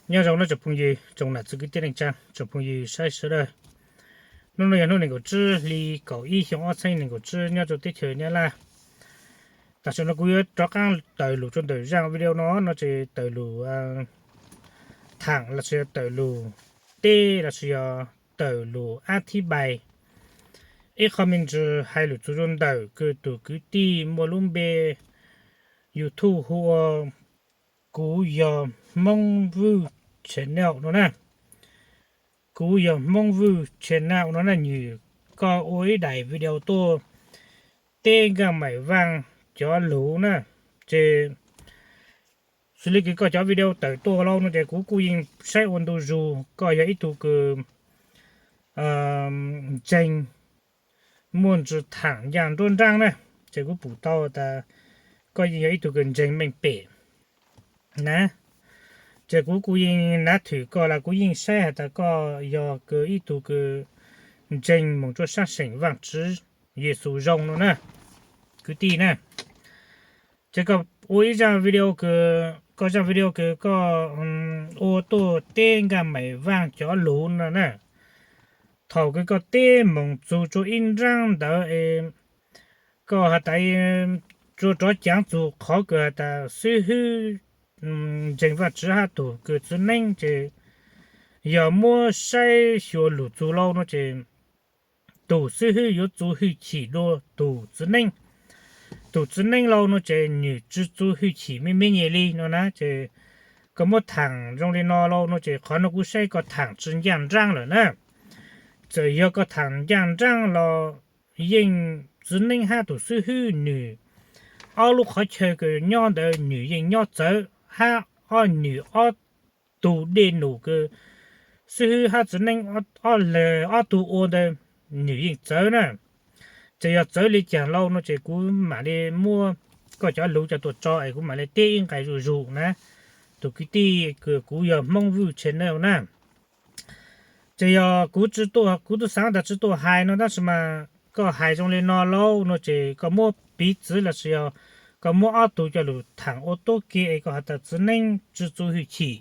Nyob zoo nawb tsoom phooj ywg, tsoom nam txiv kwv tij neej tsa, tsoom phooj ywg saib sawv daws. Hnub no yog hnub nees nkaum tsib hli kaum ib xyoo ob txhiab nees nkaum tsib nyob rau teb chaws Nyab Laj. Tam sim no kuv yuav rov qab tawm lus rau ntawm zaj video no, no ces tawm lus tham los sis yog tawm lus teb los sis yog tawm lus ab thib pais ib qho me ntsis hais lus txug rau ntawm kws tus kwv tij muaj lub npe YouTube hu ua Kuv Yog Hmoob Vwj Channel no na. Kuv Yog Hmoob Vwj Channel no na, nws koj ua ib daim video tuaj teb Nkaj Maim Vaaj cov lus na, ces xws li kws koj cov video tawm tuaj lauj no ces kuv kuj yeej saib ua ntu zus. Koj yog ib tug kws ntseeg muaj ntsws thaam ncaj nruab nraab na, ces kuv pum tau tas koj yeej yog ib tug kws ntseeg meej pem na. Ces kuv kuj yeej nav thwm koj los kuv yeej saib has tas koj yog kws ib tug kws ntseeg moog rua saab seem Vaajtswv Yexus zoo no na, kwv tij na. Ces koj ua ib zaaj video kws, koj zaaj video kws koj ua tuaj teb Nkaj Maim Vaaj cov lus no na. Thaum kws koj teb moog txug rua ib nraab ntawd es koj has tas rua rov caav txug qhov kws has tas xib hwb ntseeg Vaajtswv hab tug kws txiv neeb ces yog muab saib xyuas lug txug lauj no ces tus xib hwb yuav txu hwj chim dua tus txiv neeb. Tus txiv neeb lauj no ces nwg tsi txu hwj chim me me nyem li no na. Ces koj muab thaam zoo li no lauj no ces qhov no kuv saib koj thaam tsi ncaj nraab lawm na. Txawm yog koj thaam ncaj nraab los yeej txiv neeb hab tus xib hwb nwg ob lub qhov chaw kws nyob ntawd nwg yeej nyob txawv hab ob nwg ob tug dej num kws xib hwb hab txiv neeb ob tug ua ntawd nwg yeej txawv na. Ces yog txawv li caag lauj no ces kuv mam li muab koj cov lus coj tuaj tso es kuv mam li teb ib nqai zuj zus na. Tus kwv tij kws Kuv Yog Hmoob Vwj Channel na, ces yog kuv tsi tuaj, kuv tub xaav tas tsi tuaj hais no tab sis mas koj hais zoo li no lauj no ces koj muab piv txwv los sis yog koj muab ob tug coj lug thaam ua tuab ke es koj has tas txiv neeb tsi txu hwj chim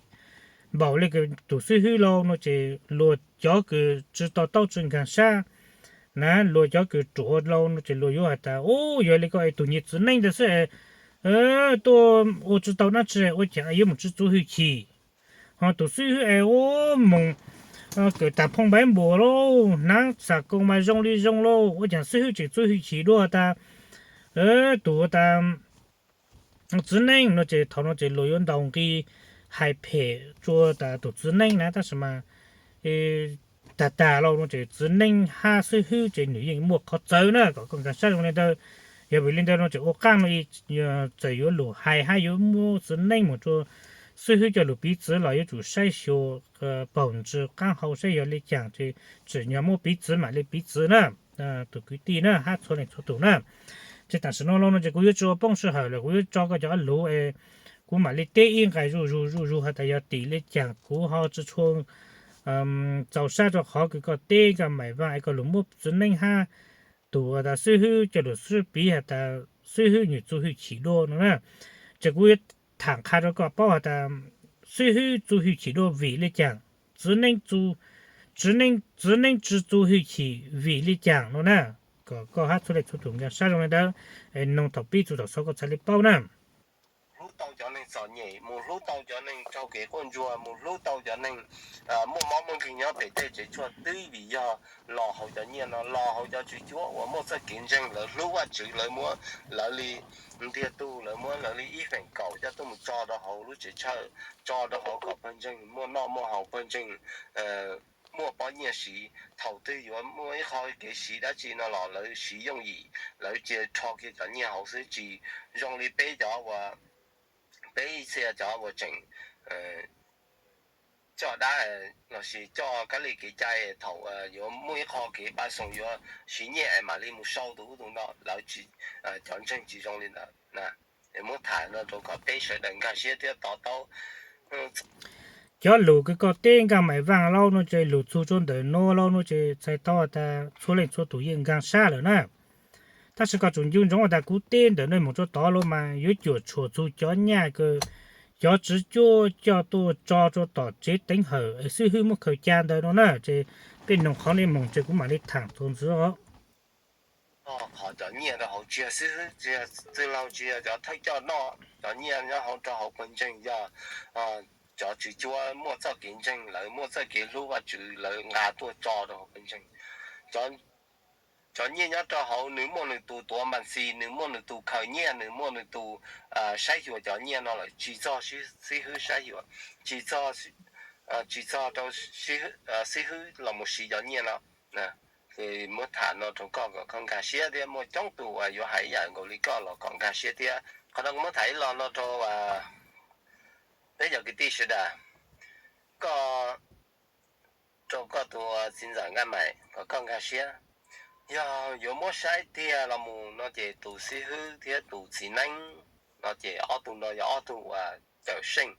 npaum li kws tus xib hwb lauj no ces luag cov kws tsi to taub tsi nkaag sab na, luag cov kws ruam lauj no ces luag yuav has tas u, yog li koj es tug nyuag txiv neeb ntawd xwb es tuaj ua tsi tau dlaab tsi ua caag yuav moog tsi txu hwj chim. Ho tus xib hwb es ua moog kawm tas phooj npav npuas lauj, hnaav xam koos mas zoo li zoo lauj, ua caag xib hwb tseem txu hwj chim dua tas tus ua tas txiv neeb no ces thaum no ces luag yuav ntaus nqi hais phem rua tas tus txiv neeb na. Tab sis mas tag tag lauj no ces txiv neeb hab xib hwb ces nwg yeej muaj qhov txawv na, kom koj nkaag sab zoo li ntawd. Yog vim li ntawd no ces ua qaab no txawm yuav lug hais hab yuav muab txiv neeb moog rua xib hwb coj lug piv txwv los yuav tsum saib xyuas paug ntsis qaab hau saib yog li caag ces tsim nyog muab piv txwv mam li piv txwv na, tus kwv tij na hab txhua leej txhua tug na. Ces tam sim no lauj no ces kuv yuav tsi ua poob sij hawm lawm, kuv yuav tso koj cov lus es kuv mam li teb ib nqai zuj zus zuj zus has tas yog tim li caag kuv ho tsi tshua txaus sab rua qhov kws koj teb Nkaj Maim Vaaj es koj lug muab txiv neeb hab tus tas xib hwb coj lug sib piv has tas xib hwb nwg txu hwj chim dua no na. Ces kuv yuav thaam qha rua koj paub has tas xib hwb txu hwj chim dua vim li caag, txiv neeb txiv neeb tsi txu hwj chim vim li caag no na. Kom koj hab txhua leej txhua tug nkaag sab zoo li ntawd, noog thaum pib txug thaum xaus koj txhaj li paub na. Hlub tau cov neeg txom nyem, mus hlub tau cov neeg raug kev quaj ntsuag, mus hlub tau cov neeg muaj mob muaj nkeeg nyob pem tej tsev tshuaj twb vim yog los hauv cov nyiaj no, los hauv cov tswv cuab uas muaj txoj kev ntseeg, lawv hlub Vajtswv, lawv muab lawv li ntiag tug, lawv muab lawv li ib feem kaum coj tuaj mus tso rau hauv lub tsev tshuaj, tso rau hauv kom pawg ntseeg muaj noj muaj haus, pawg ntseeg muaj pob nyiaj siv. Thaum twg yuav muaj ib qho kev siv dab tsi no los lawv siv yooj yim, lawv cia rho kiag cov nyiaj hauv xwb, tsis zoo li peb cov uas, peb ib txhia cov uas tseem coj dab lossis coj kab li kev cai, thaum yuav muaj ib qho kev pab xoo yuav siv nyiaj es mam li mus sau tus ub tus no, lawv tsis, cov ntseeg tsis zoo li ntawd. Muab tham no rau kom peb sawv daws nkag siab thiab to taub. Cov lus kws koj teb Nkaj Maim Vaaj lauj no ces lug txug rua ntawm nuav lauj no ces txhais tau has tas txhua leej txhua tug yeej nkaag sab lawm na. Tab sis koj tsum ncu ntsoov has tas kuv teb ntawm nuav moog rua tod lauj mas yuav cuam tshuam txug cov nyaj kws cov tswv cuab coj tuaj tso rau tom tsev teev hawm es xib hwb muab khaws ca ntawd no na. Ces peb noog qhov nej moog ces kuv mam li thaam txuas ntxiv os. Qhov cov nyiaj rau hauv tsis yog xib hwb, tsis yog txwj laug, tsis yog cov thawj coj noj, cov nyiaj nyob hauv rau hauv pawg ntseeg yog cov tswv cuab muaj txoj kev ntseeg, lawv muaj txoj kev hlub Vajtswv, lawv nqa tuaj tso rau hauv pawg ntseeg. Cov nyiaj nyob rau hauv, nws muaj nws tus tuav npas xis, nws muaj nws tus khaws nyiaj, nws muaj nws tus saib xyuas cov nyiaj no lawm, tsis txog xib hwb saib xyuas, tsis txog, tsis txog rau xib hwb los mus siv cov nyiaj no. Ces muab tham no rau koj kom koj nkag siab thiab. Muaj coob tus uas yuav hais ib yam nkaus li koj los kom nkag siab thiab. Qhov no kuv muab tham ib los no rau peb cov kwv tij sawv daws, koj, rau koj tus txiv ntxawm Nkaj Maim kom koj nkag siab. Yog yuav muab saib tiag los mus no ces tus xib hwb thiab tus txiv neeb no ces ob tug no yog ob tug uas cawm seej,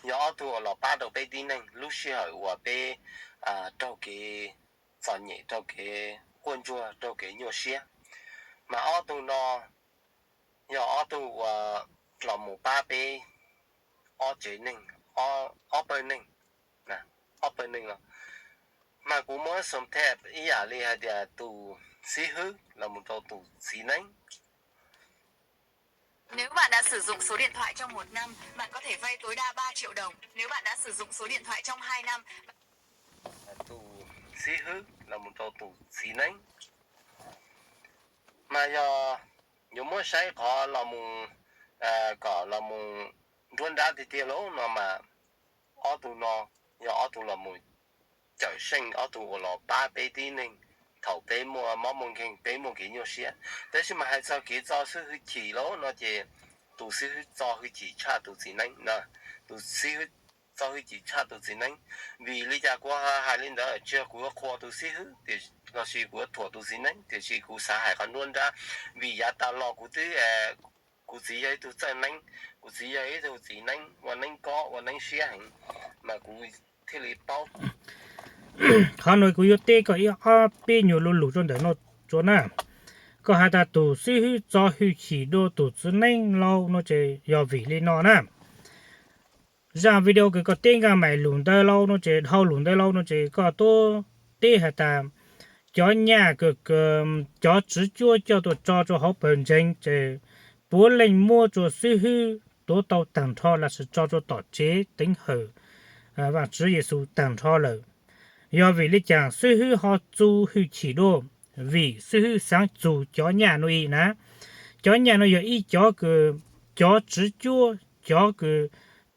yog ob tug uas los pab rau peb tib neeg lub sij hawm uas peb raug kev txom nyem, raug kev quaj ntsuag, raug kev nyuaj siab. Mas ob tug no yog ob tug uas los mus pab peb ob tsev neeg, ob pawg neeg, ob pawg neeg no. Mas kuv muab xoo thej ib yam li hais tias tus xib hwb los mus rau tus txiv neeb. Nếu bạn đã sử dụng số điện thoại trong một năm, bạn có thể vay tối đa ba triệu đồng. Nếu bạn đã sử dụng số điện thoại trong hai năm, tus xib hwb los mus rau tus txiv neeb. Mas yog yuav muab saib qhov los mus, kom los mus nruab nrab tiag tiag lauj no mas ob tug no yog ob tug los mus cawm seej, ob tug uas los pab peb tib neeg thaum peb muaj mob muaj nkeeg, peb muaj kev nyuaj siab. Tab sis mas hais txog kev txo hwj chim lauj no ces tus xib hwb txo hwj chim tshaj tus txiv neeb na. Tus xib hwb txo hwj chim tshaj tus txiv neeb. Vim li cas kuv hais li ntawd? Tsis yog kuv yuav qhuas tus xib hwb lossis kuv yuav thuam tus txiv neeb, tiam sis kuv xav hais qhov nruab nrab. Vim yav tas los kuv twb, kuv txiv yog ib tug txawj neeb, kuv txiv yog ib tug txiv neeb ua neeb kob ua neeb siab heev, mas kuv thiaj li paub. Qhov no kuv yuav teb koj ib ob peb nyuag lo lus rau ntawm no tso na. Koj hais tas tus xib hwb txo hwj chim dua tus txiv neeb lauj no ces yog vim li no na. Zaj video kws koj teb Nkaj Maim lus ntawd lauj no ces dhau lus ntawd lauj no ces koj tub teb hais tas cov nyaj kws cov tswv cuab coj tuaj tso rau hauv pawg ntseeg ces puav leej muab rua xib hwb tuav tau tag nrho lossis tso rua tom tsev teev hawm Vaajtswv Yexus tag nrho lawm. Yog vim li cas xib hwb ho txo hwj chim dua? Vim xib hwb xaav txug cov nyaj nuav ib na. Cov nyaj nuav yog ib cov kws cov tswv cuab, cov kws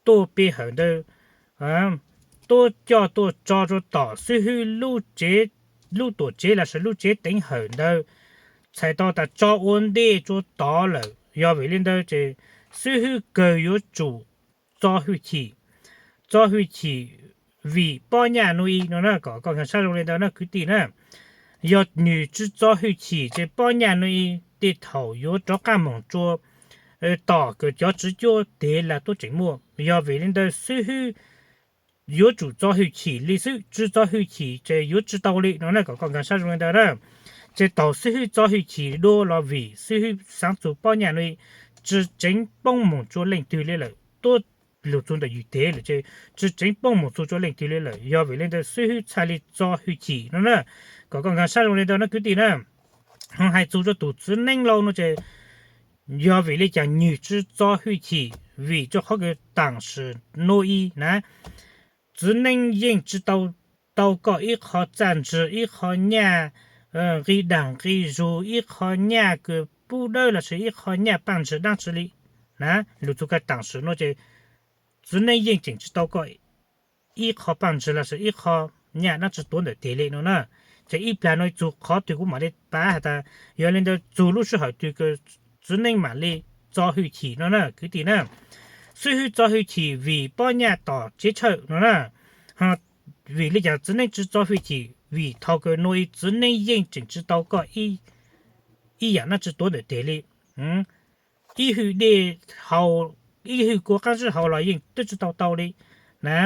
tuaj pe hawm ntawd tuaj coj tuaj tso rua tom xib hwb lub tuam tsev lossis lub tsev teev hawm ntawd, txhais tau tas tso ua ntej rua tod lawm. Yog vim li ntawd ces xib hwb kawg yuav tsum txo hwj chim, txo hwj chim vim pob nyaj nuav ib no na. Kom koj nkag sab zoo li ntawd na kwv tij na. Yog nwg tsi txo hwj chim ces pob nyaj nuav ib tej thaum yuav rov qaab moog rua tom kws cov tswv cuab tev lawm tuab tseem muaj. Yog vim li ntawd xib hwb yuav tsum txo hwj chim li xwb, tsi txo hwj chim ces yuav tsi tau li no na. Kom koj nkag sab zoo li ntawd na. Ces thaum xib hwb txo hwj chim dua los vim xib hwb xaav txug pob nyaj nuav ib tsi tseev poob moog tsua leej twg li lawm, tuab lug txug ntawm ywg tev lawm ces tsi tseev poob moog txug tsua leej twg li lawm. Yog vim li ntawd xib hwb txhaj li txo hwj chim no na. Kom koj nkag sab zoo li ntawd na kwv tij na. Ho hais txug rua tus txiv neeb lauj no ces yog vim li cas nwg tsi txo hwj chim? Vim rua qhov kws taam sim nuav ib na, txiv neeb yeej tsi tau tau koj ib qho txaj ntsig, ib qho nyaj nqi daag nqi zug, ib qho nyaj kws pub dawb lossis ib qho nyaj paaj ntsig dlaab tsi li na. Lug txug kag taam sim nuav ces txiv neeb yeej tseem tsi tau koj ib qho paaj ntsig lossis ib qho nyaj dlaab tsi tuav ntawm teg li no na. Ces ib plag nuav txug qhov twg kuv mam li pav has tas yog li ntawd txug lub sij hawm twg kws txiv neeb mam li txo hwj chim no na kwv tij na. Xib hwb txo hwj chim vim pob nyaj tom tsev tshawj no na. Vim li cas txiv neeb tsi txo hwj chim? Vim thaum kws nuav ib txiv neeb yeej tseem tsi tau koj ib yaam dlaab tsi tuav ntawm teg li. Ib hwj dej haus, ib hwj kua qaab zib haus los yeej twb tsi tau tau li na.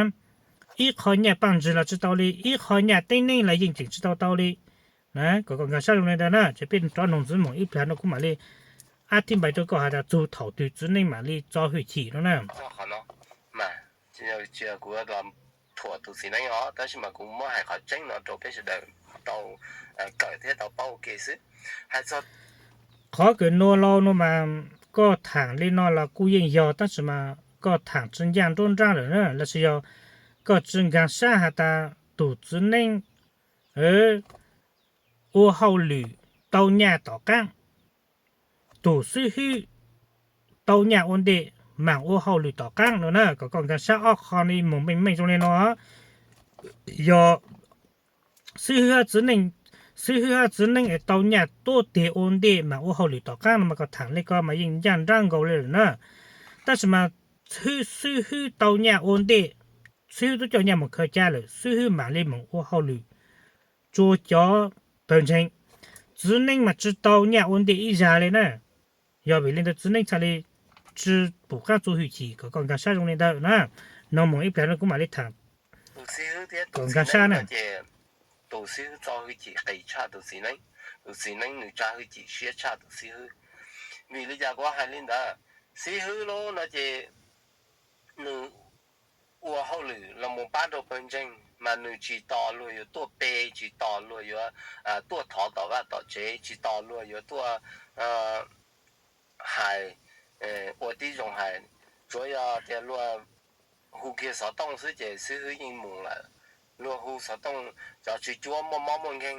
Ib qho nyaj paaj ntsig los tsi tau li, ib qho nyaj teeb neeb los yeej tseem tsi tau tau li na. Kom koj nkag sab zoo li ntawd na. Ces peb rov noog ntxiv moog ib plag no kuv mam li ab thib npais rua koj has tas txug thaum twg txiv neeb mam li txo hwj chim no na. Tsis yog kuv los thuam tus txiv neeb os, tab sis mas kuv muab hais qhov tseeb no rau peb sawv daws tau kawm thiab tau paub ua ke xwb. Hais txog qhov kawm nua lau no mas, koj tham li no los kuj yeej yog, tab sis mas koj tham tsis ncaj nruab nrab lawm na, los sis yog koj tsis nkag siab has tas tus txiv neeb ua hauj lwm tau nyaj tom qaab, tus xib hwb tau nyaj ua ntej mas ua hauj lwm tom qaab no na, kom koj nkag siab ob qho no mus meej meej zoo li no. Yog xib hwb hab txiv neeb, xib hwb hab txiv neeb es tau nyaj tuab teg ua ntej mas ua hauj lwm tom qaab no mas koj tham li ko mas yeej ncaj nrab nkaus li lawm na. Tab sis mas xib hwb tau nyaj ua ntej, xib hwb twb coj nyaj mus khaws ca lawm, xib hwb mam li mus ua hauj lwm tsua cov pawg ntseeg. Txiv neeb mas tsis tau nyaj ua ntej ib zag li na. Yog vim li ntawd txiv neeb txhaj li tsis pum qaab txuj hwj chim, kom koj nkag siab zoo li ntawd na. No mus ib plag no kuv mam li tham kom nkag siab na. Tus xib hwb txo hwj chim qis tshaj tus txiv neeb, tus txiv neeb nws tsa hwj chim siab tshaj tus xib hwb. Vim li cas kuv hais li ntawd? Xib hwb lub no ces nws ua hauj lwm los mus pab rau pawg ntseeg mas nws tsis tos luag yuav tuaj pe, tsis tos luag yuav tuaj thov tom vaj tom tsev, tsis tos luag yuav tuaj hais ua tib zoo hais. Tsuav yog tias luag hu kiag xov tooj xwb ces xib hwb yeej mus lawm. Luag hu xov tooj, cov tswv cuab muaj mob muaj nkeeg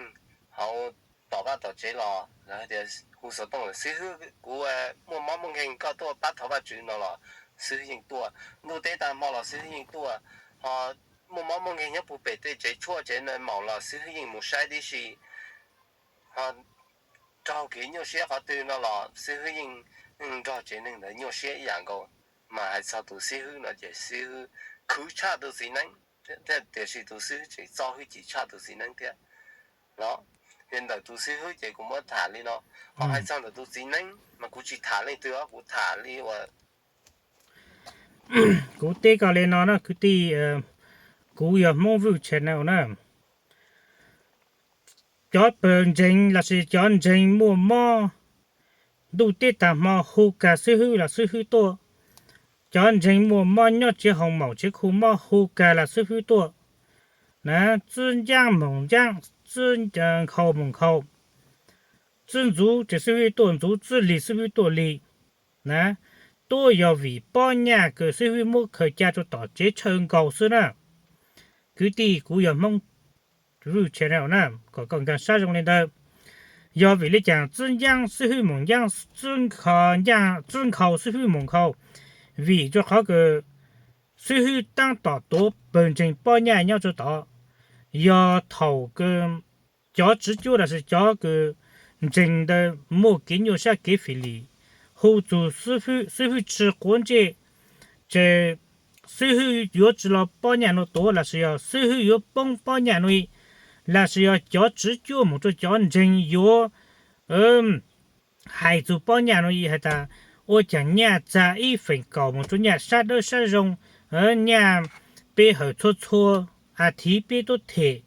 hauv tom vaj tom tsev los lawv tias hu xov tooj lawm, xib hwb kuv muaj mob muaj nkeeg koj tuaj pab thov Vajtswv no los xib hwb yeej tuaj. Ntuj teb tag hmo los xib hwb yeej tuaj. Ho muaj mob muaj nkeeg nyob puag pem tej tsev tshuaj tsev na maum los xib hwb yeej mus saib tib si. Ho raug kev nyuaj siab qhov twg no los xib hwb yeej nrog tsev neeg ntawd nyuaj siab ib yam nkaus. Mas hais txog tus xib hwb no ces xib hwb khwv tshaj tus txiv neeb, tiam sis tus xib hwb tseem txo hwj chim tshaj tus txiv neeb thiab. No, ces ntawm tus xib hwb ces kuv muab tham li no. Ho hais txog ntawm tus txiv neeb mas kuv tsis tham leej twg os, kuv tham li uas kuv teb koj li no na kwv tij, kuv yog Hmoob Vwj Channel na. Cov pawg ntseeg lossis cov ntseeg muaj mob, ntuj teb tag hmo hu kag xib hwb los xib hwb tuaj. Cov ntseeg muaj mob nyob tsev hoo maum tsev khu mob hu kag los xib hwb tuaj na. Txwb ncaab moog ncaab, txwb nkhaus moog nkhaus, txwb ntxuv ces xib hwb tuaj ntxuv, txwb lig xib hwb tuaj lig na. Tuab yog vim pob nyaj kws xib hwb muab khaws ca rua tom tsev tshawj nkaus xwb na. Kwv tij, kuv yog Hmoob Vwj Channel na, kom koj nkag sab zoo li ntawd. Yog vim li cas txwb ncaab xib hwb moog ncaab, txwb nkhaus xib hwb moog nkhaus? Vim rua qhov kws xib hwb taab tom tuav pawg ntseeg pob nyaj nyob rua tod. Yog thaum kws cov tswv cuab lossis cov kws ntseeg ntawd muaj kev nyuaj sab kev fim lim, hu txug xib hwb tsi quav ntsej, ces xib hwb yuav tsi los pob nyaj nuav tuav lossis yog xib hwb yuav poob pob nyaj nuav, lossis yog cov tswv cuab moog rua cov ntseeg yuav hais txug pob nyaj nuav hais tas ua caag nyaj txag ib feem kaum moog rua nyaj sab dawb sab zoo, nyaj peb hawm txhua txhua a thiv peb tuab them.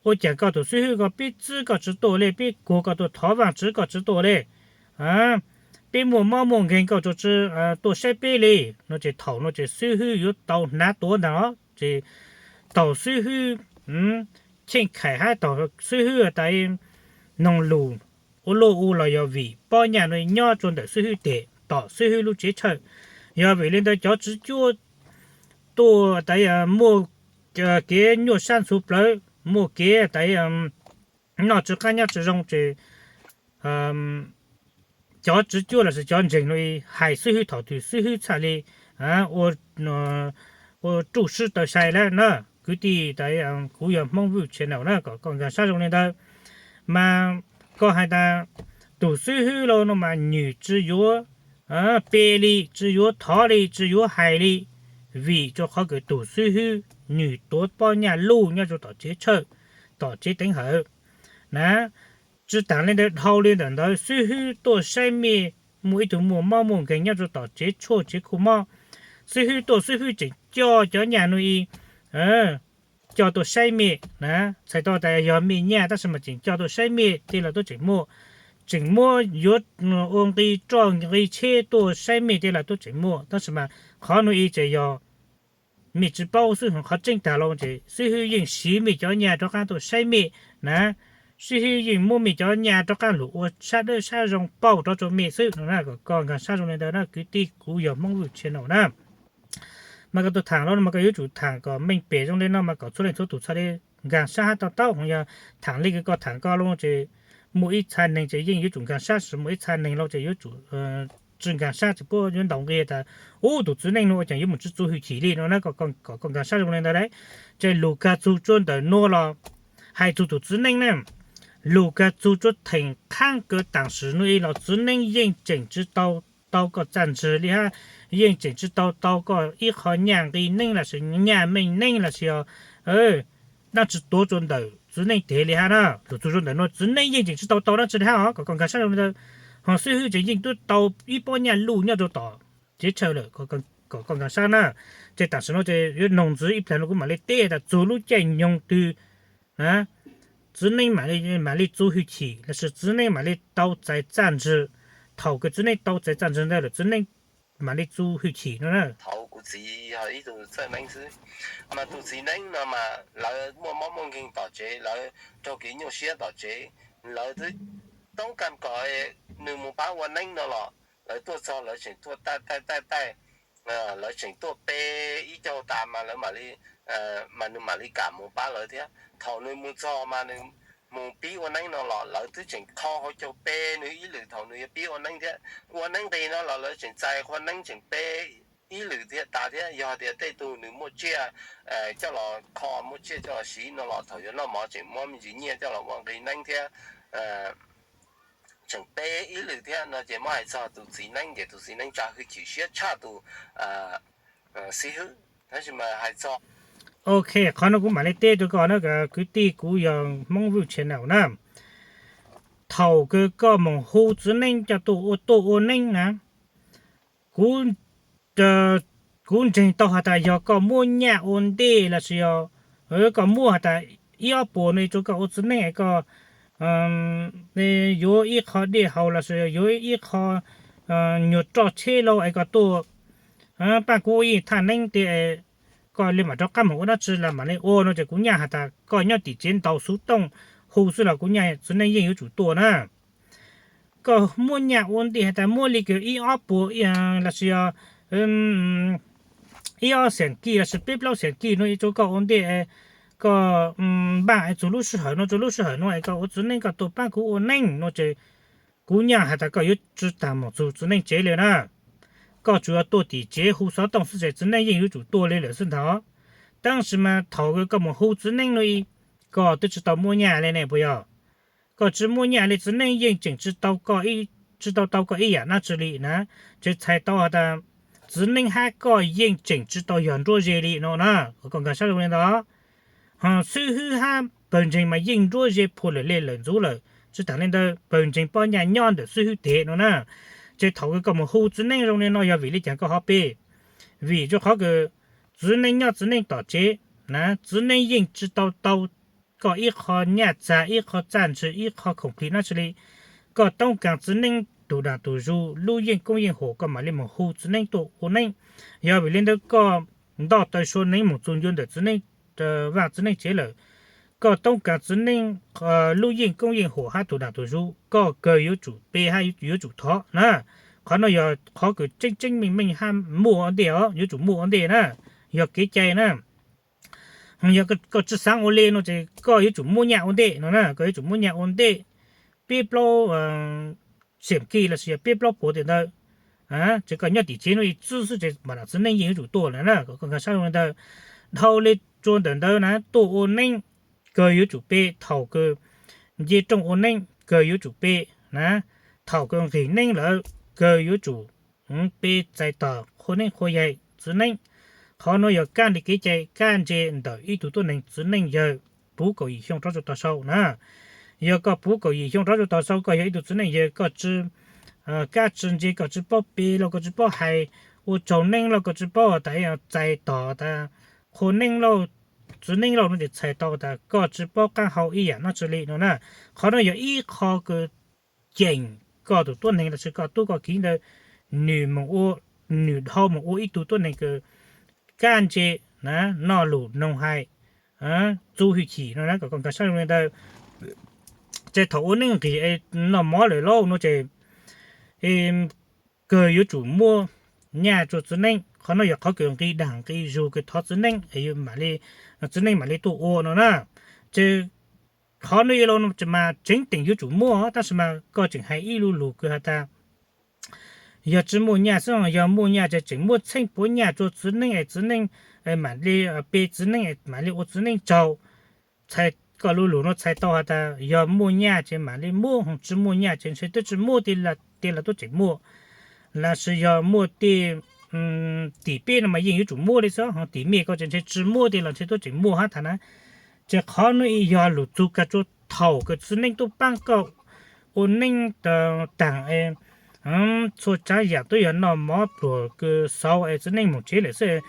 Ua caag koj tus xib hwb koj peb txwb koj tsi tuaj le, peb kuag koj tuaj thov Vaajtswv koj tsi tuaj le, peb muaj mob muaj nkeeg koj tsuas tsi tuaj saib peb le. No ces thaum no ces xib hwb yuav tau hnav tuav ntag os. Ces thaum xib hwb cheej kham hab thaum xib hwb tas noog lug ua luaj u los yog vim pob nyaj nuav nyob rua ntawm xib hwb tes tom xib hwb lub tsev tshawj. Yog vim li ntawd cov tswv cuab tuaj tas muaj kev nyuaj sab ntxhuv plawv, muaj kev tas noj tsi qab nyob tsi zoo ces cov tswv cuab lossis cov ntseeg nuav hais xib hwb thaum twg xib hwb txhaj li ua ruj sib taw sai lawm na. Kwv tij, kuv yog Hmoob Vwj Channel na, kom koj nkag sab zoo li ntawd. Mas koj hais tas tus xib hwb los no mas nwg tsi yuav pe li, tsi yuav thov li, tsi yuav hais li, vim rua qhov kws tus xib hwb nwg tuav pob nyaj luj nyob rua tom tsev tshawj, tom tsev teev hawm na. Tsi taag le ntawd, dhau li ntawm ntawd xib hwb tuaj saib mej, muaj ib tug muaj mob muaj nkeeg nyob rua tom tsev tshuaj tsev khu mob, xib hwb tuaj xib hwb tseem coj cov nyaj nuav i coj tuaj saib mej na. Txhais tau tas yog mej nyaj tab sis mas tseem coj tuaj saib mej tej los tub tseem muaj, tseem muab yuav ua nqi roj nqi tsheb tuaj saib mej tej los tub tseem muaj, tab sis mas qhov nuav i tseem yog mej tsi paub xwb. Qhov tseeb tag los ces xib hwb yeej siv mej cov nyaj rov qaab tuaj saib mej na, xib hwb yeej muab mej cov nyaj rov qaab lug ua sab dawb sab zoo pauj rov rua mej xwb no na. Kom koj nkaag sab zoo le ntawd na kwv tij, kuv yog Hmoob Vwj Channel na. Mas koj tuaj thaam los mas koj yuav tsum thaam kom meej pem zoo le no mas kom txhua leej txhua tug txhad le nkaag sab hab to taub. Yog thaam le kws koj thaam koj lug ces muaj ib txha neeg ces yeej yuav tsum nkaag sab, muaj ib txha neeg los ces yuav tsum tsi nkaag sab, tsi puab yuav ntaus nqi tas ub, tug txiv neej nuav ua caag yuav moog tsi txu hwj chim li no na. Kom koj nkaag sab zoo le ntawd lawm. Ces lug kag txug tsua ntawm nuav los hais txug tug txiv neej na, lug kag txug tsua theem qhaab kawg taam sim nuav ib los txiv neej yeej tseem tsi tau tau koj txaj ntsig li hab, yeej tseem tsi tau tau koj ib qho nyaj nqi neeb lossis nyaj meej neeb lossis os, dlaab tsi tuav tsua ntawm txiv neej teg li hab na. Lug txug tsua ntawm nuav txiv neej yeej tseem tsi tau tau dlaab tsi li hab os. Kom koj nkaag sab zoo le ntawd. Ho xib hwb ces yeej tub tau ib pob nyaj luj nyob rua tom teb chaws lawm. Kom koj nkaag sab na. Ces taam sim nuav ces yuav noog ntxiv ib plag nuav kuv maam le teb tas txug lub caij nyoog twg txiv neej maam le txu hwj chim lossis txiv neej maam le tau txais txaj ntsig. Thaum kws txiv neej tau txais txaj ntsig ntawd lawm txiv neej maam le txu hwj chim no na. Thaum kuv txiv yog ib tug txawj neeb xwb, mas tug txiv neeb no mas lawv muaj mob muaj nkeeg tom tsev, lawv raug kev nyuaj siab tom tsev, lawv twb toob kas kom nws moog pab ua neeb no los lawv tuaj txog lawv tseem tuaj taij taij taij taij, lawv tseem tuaj pe ib caug tas mas lawv mam li, mas nws mam li kam moog pab lawv thiab. Thaum nws moog txog mas nws moog pib ua neeb no los lawv twb tseem kho hauv caug pe nws ib lwm thaum nws yuav pib ua neeb thiab. Ua neeb nqis no los lawv tseem txais qhua neeb tseem pe ib lwm thiab tas thiab. Yog tias tej tug nws muaj tsiaj coj los kho, muaj tsiaj coj los siv no los thaum yuav noj mov tseem muab me ntsis nyiaj coj los ua nqi neeb thiab, tseem pe ib lwm thiab no ces muab hais txog tus txiv neeb ces tus txiv neeb tsa hwj chim siab tshaj tus xib hwb. Tab sis mas hais txog, ok, qhov no kuv mam le teb rua koj na kwv tij, kuv yog Hmoob Vwj Channel na. Thaum kws koj moog hu txiv neej coj tuaj ua, tuaj ua neeb na, kuv, kuv ntseeg tau has tas yog koj muab nyaj ua ntej lossis yog koj muab has tas ib ob puas no rua koj ua txiv neej es koj yuav ib qho dej haus lossis yuav ib qho nyuag roj tsheb lauj es koj tuaj paab kuv ua ib thaj neeb tiag, koj le maam rov qab moog ua dlaab tsi los maam le ua no ces kuv nyaj has tas koj nyob tim tsev ntaus xuv tooj hu xwb los kuv nyaj txiv neej yeej yuav tsum tuaj na. Koj muab nyaj ua ntej has tas muab li kws ib ob puas lossis yog ib ob xeem kij lossis peb plaub xeem kij no rua koj ua ntej, koj npaaj es txug lub sij hawm no rua lub sij hawm no es koj ua txiv neej koj tuaj paab kuv ua neej no ces kuv nyaj has tas koj yuav tsi taag moog txug txiv neej tsev le na. Koj tsuas yog tuaj tim tsev hu xov tooj xwb ces txiv neej yeej yuav tsum tuaj le lawm xwb ntag. Tab sis mas thaum koj moog hu txiv neej no, koj twb tsi tau muaj nyaj le ne puas yog? Koj tsi muaj nyaj le txiv neej yeej tseem tsi tau koj, tsi tau tau koj ib yaam dlaab tsi li na. Ces txhais tau has tas txiv neej hab koj yeej tseem tsi tau yog nruab ze li no na. Koj nkaag sab zoo le ntawd. Ho xib hwb hab pawg ntseeg mas yeej nruab ze phua lawm le lawm ntxuv lawm. Tsi taag le ntawd pawg ntseeg pob nyaj nyob ntawm xib hwb teg no na. Ces thaum kws koj moog hu txiv neej zoo le no yog vim le caag koj ho pe? Vim rua qhov kws txiv neej nyob txiv neej tom tsev na, txiv neej yeej tsi tau tau koj ib qho nyaj txag, ib qho txaj ntsig, ib qho khoom plig dlaab tsi li. Koj toob kaag txiv neej tug daag tug zug lub yeej koob yeej huam koj maam le moog hu txiv neej tuaj ua neej. Yog vim le ntawd koj ntoj taw sua neeb moog txug ncua ntawm txiv neej, vaaj txiv neej tsev lawm, koj toob kaag txiv neej lub yeej koob yeej huam hab tug daag tug zug koj kawg yuav tsum pe hab yuav tsum thov na. Qhov no yog qhov kws tseeb tseeb meej meej hab muaj ua ntej os, yuav tsum muaj ua ntej na, yog kev cai na. Yog koj tsi xaav ua le no ces koj yuav tsum muab nyaj ua ntej no na, koj yuav tsum muab nyaj ua ntej peb plaub xeem kij lossis yog peb plaub puas tim ntawd. Ces koj nyob tim tsev no ib txwb xwb ces maam txiv neej yeej yuav tsum tuaj lawm na, koj nkaag sab zoo le ntawd. Dhau le rua ntawm ntawd na, tuaj ua neej kawg yuav tsum pe, thaum kws nce rooj ua neej kawg yuav tsum pe na, thaum kws nqig neeb lawm kawg yuav tsum pe txais tog qhua neeb qhua yaig txiv neej. Qhov nuav yog kab li kev cai kab ntse ntawm ib tug tuab neeg txiv neej yawg puv kaum yim xyoo rov rua tog sau na. Yog koj puv kaum yim xyoo rov rua tog sau koj yog ib tug txiv neej yawg koj tsi, kab tsi ntse koj tsi paub pe lauj, koj tsi paub hais ua tsaug neeb lauj, koj tsi paub tas txais tog tas qhua neeb lauj, txiv neej lauj no ces txhais tau tas koj tsi paub qaab hau ib yaam dlaab tsi li no na. Qhov no yog ib qho kws ceem koj tus tuab neeg lossis koj tub koj kiv ntawd, nwg moog ua, nwg dhau moog ua ib tug tuab neeg kws kab ntse noj lus noog hais, txuj hwj chim no na, kom koj nkag siab zoo li ntawd. Ces thaum ua neej nqis noj mov lawm lauj no ces kawg yuav tsum muaj nyaj rua txiv neej. Qhov no yog qhov kws nqi daag nqi zug kws thov txiv neej, txiv neej mam li tuaj ua no na. Ces qhov no ib lo no mas tseeb teem yuav tsum muaj, tab sis mas koj tseem hais ib lu lus kws has tas yog tsi muaj nyaj xwb, yog muaj nyaj ces tseem muab txheej puav nyaj rua txiv neej es txiv neej mam li pe txiv neej mam li ua txiv neej tsaug. Txhais koj lu lus no txhais tau has tas yog muaj nyaj ces mam li muab, tsi muaj nyaj ces ntshe twb tsi muaj, tej los tuab tseem muaj, los sis yog muaj tej tim peb no mas yeej yuav tsum muaj li xwb, ho tim mej koj ces ntshe tsi muaj, tej los ntshe tuab tseem muaj hab tham na. Ces qhov no yog lus txug kag rua thaum kws txiv neej tuaj paab koj ua neej taag, txhua tsaav yaam twb yog noj mov pluag kws xauv es txiv neej moog tsev lawm xwb,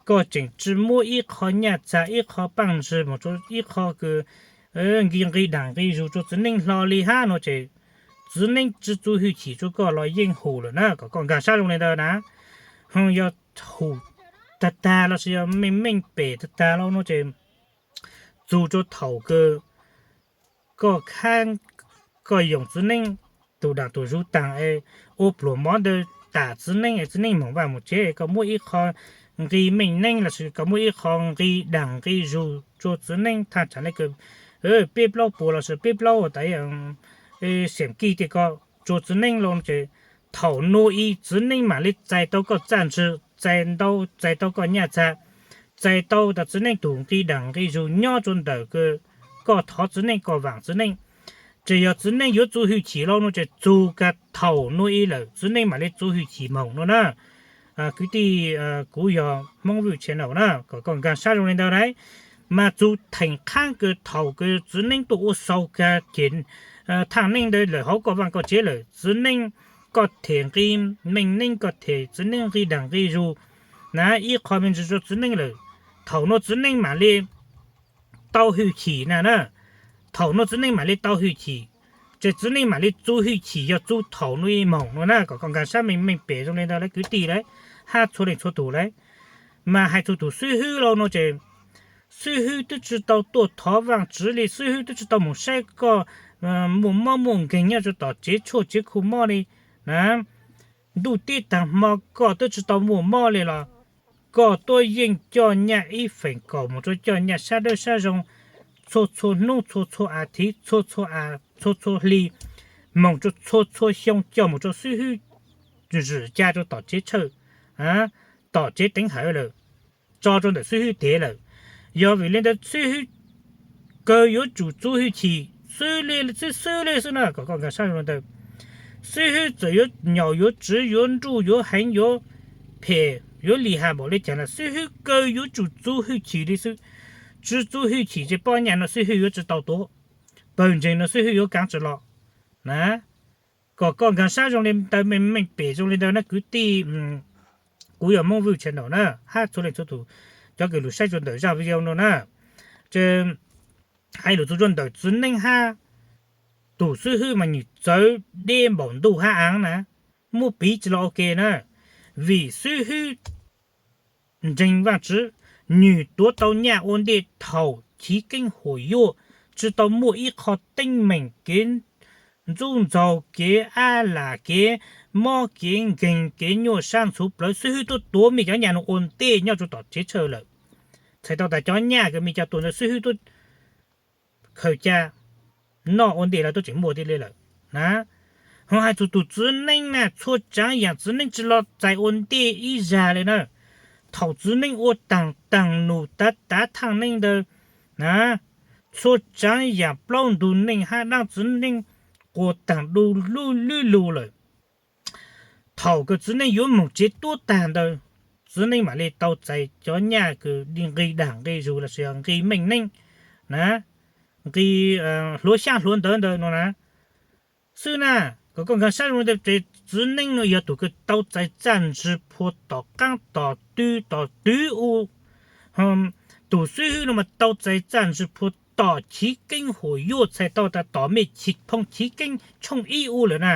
koj tseem tsi muab ib qho nyaj txag, ib qho paaj ntsig moog rua ib qho kws nqi nqi daag nqi zug rua txiv neej hlo li hab no ces txiv neej tsi txuj hwj chim rua koj los yeej hum lawm na, kom koj nkag sab zoo li ntawd na. Ho yog hum tag tag los sis yog meej meej pem tag tag los no ces txug rua thaum kws koj khab koj yoom txiv neej tug daam tug zug taag es ua pluag mov ntawd tam txiv neej es txiv neej moog vaaj moog tsev es koj muab ib qho nqi meej neej los sis koj muab ib qho nqi daag nqi zug rua txiv neej thaaj tsaav le kws peb plaub puas los sis peb plaub tas xiam kij tej koj rua txiv neej lawm ces thaum nuav ib txiv neej mam li txais tau koj txaj ntsig, txais tau, txais tau koj nyaj txag, txais tau tas txiv neej tug nqi daag nqi zug nyob rua ntawm kws koj thov txiv neej, koj vaam txiv neej. Ces yog txiv neej yuav txuj hwj chim lawm no ces txug kag thaum nuav ib lawm txiv neej mam li txuj hwj chim moog no na. Kwv tij, kuv yog Hmoob Vwj Channel na, kom koj nkag sab zoo li ntawd na. Mas txug theem qhaab kws thaum kws txiv neej tuaj ua xaus kag ceg thaaj neej ntawd lawm hauv koj vaaj koj tsev lawm, txiv neej koj them nqi meej neej, koj them txiv neej nqi daag nqi zug na, ib qho me ntsis rua txiv neej lawm, thaum nuav txiv neej mam li tau hwj chim na na. Thaum nuav txiv neej mam li tau hwj chim, ces txiv neej mam li txuj hwj chim yog txug thaum nuav ib moog no na, kom koj nkag sab meej meej pem zoo li ntawd lawm kwv tij lawm hab txhua leej txhua tug lawm. Mas hais txug tug xib hwb lawm no ces xib hwb twb tsi tau tuaj thov vaaj tswv li, xib hwb twb tsi tau moog saib koj muaj mob muaj nkeeg nyob rua tom tsev tshuaj tsev khu mob li na. Ntuj teb taag hmo koj twb tsi tau muaj mob li los koj tuab yeej coj nyaj ib feem kaum moog rua coj nyaj sab dawb sab zoo txhua txhua hnub, txhua txhua a thiv, txhua txhua a, txhua txhua hli, moog rua txhua txhua xyoo coj moog rua xib hwb zwm ca rua tom tsev tshawj, tom tsev teev hawm lawm, tso rua ntawm xib hwb tev lawm. Yog vim li ntawd xib hwb kawg yuav tsum txuj hwj chim xwb li xwb xwb li xwb na, kom koj nkag sab zoo li ntawd. Xib hwb txawm yuav nyaum yuav tswv yuav nruj yuav heev yuav phem yuav lim has npaum li cas los xib hwb kawg yuav tsum txuj hwj chim li xwb. Tsi txuj hwj chim ces pob nyaj no xib hwb yuav tsi tau tuav, pawg ntseeg no xib hwb yuav kaav tsi los na. Kom koj nkag sab zoo li ntawd, meej meej pem zoo li ntawd na kwv tij. Kuv yog Hmoob Vwj Channel na, hab txhua leej txhua tug cov kws lug saib rua ntawm zaj video no na. Ces hais lus txug rua ntawm txiv neej hab tug xib hwb mas nwg txawv deb npaum ntuj hab aav na, muab piv tsi los ua ke na. Vim xib hwb ntseeg Vaajtswv, nwg tuav tau nyaj ua ntej thaum chiv keeb huam yuaj, tsi tau muaj ib qho teeb meem kev ntxub ntxaug, kev ab lam, kev mob kev nkeeg, kev nyuaj sab ntxhuv plawv, xib hwb tuab tuav mej cov nyaj nuav ua ntej nyob rua tom tsev tshawj lawm. Txhais tau tas cov nyaj kws mej coj tuaj ntawd xib hwb tuab khaws ca noj ua ntej los tuab tseem muaj tiag li lawm na. Ho hais txug tug txiv neej na, txhua tsaav yaam txiv neej tsi los txais ua ntej ib zag li na. Thaum txiv neej ua taag taag num tav tav thaaj neej ntawd na, txhua tsaav yaam plaub ntug neej hab dlaab txiv neej quas taag du lub lub lug lawm. Thaum kws txiv neej yuav moog tsev tuab taag ntawd, txiv neej maam li tau txais cov nyaj kws nqi daag nqi zug los sis yog nqi meej neej na, nqi hluav xyaab hluav ntawv ntawd no na xwb na. Kom koj nkag sab zoo ntawd, txiv neej no yog tug kws tau txais txaj ntsig phua tom qaab tom twg tom twg u. Tug xib hwb no mas tau txais txaj ntsig phua tom chiv keeb huam yuaj, txhais tau tas tom mej chim phoo chiv keeb tshooj ib u lawm na.